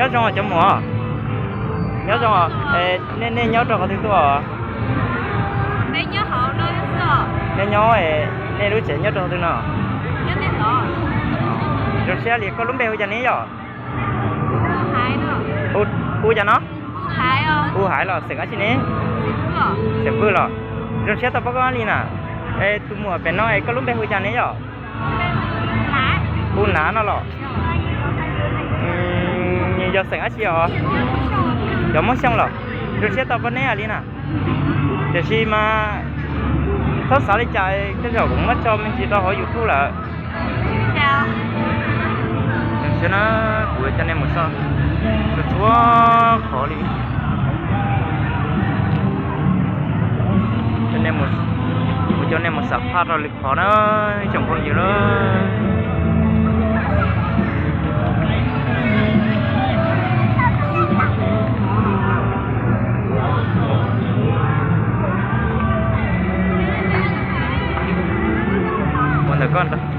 Nyob zoo cov muam. Nyob zoo. Nej, nej nyob rau qhov twg tuaj? Nej nyob, nej lub tsev nyob rau qhov twg no? Zoo siab li. Koj lub npe hu cas ne yom? Hu cas no? Hu Haiv los xeem dab tsi ne? Xeem Vwj los. Zoo siab tau pom koj li na. Es tus muam pem no es koj lub npe hu cas ne yom? Hu Nav no los? Yog xeem dab tsi os? Cov Hmoob Xyooj los. Zoo siab tau pom neb li na. Tiam sis mas txhob xav li cas, tej zaum kuv muab tso me ntsis rau hauv YouTube lawm. Zoo siab na, kuv coj nej mus xauj txhua qhov li. Kuv coj nej mus xam phaj rau lwm qhov na, ib tsoom phooj ywg na. Ua ntawm koj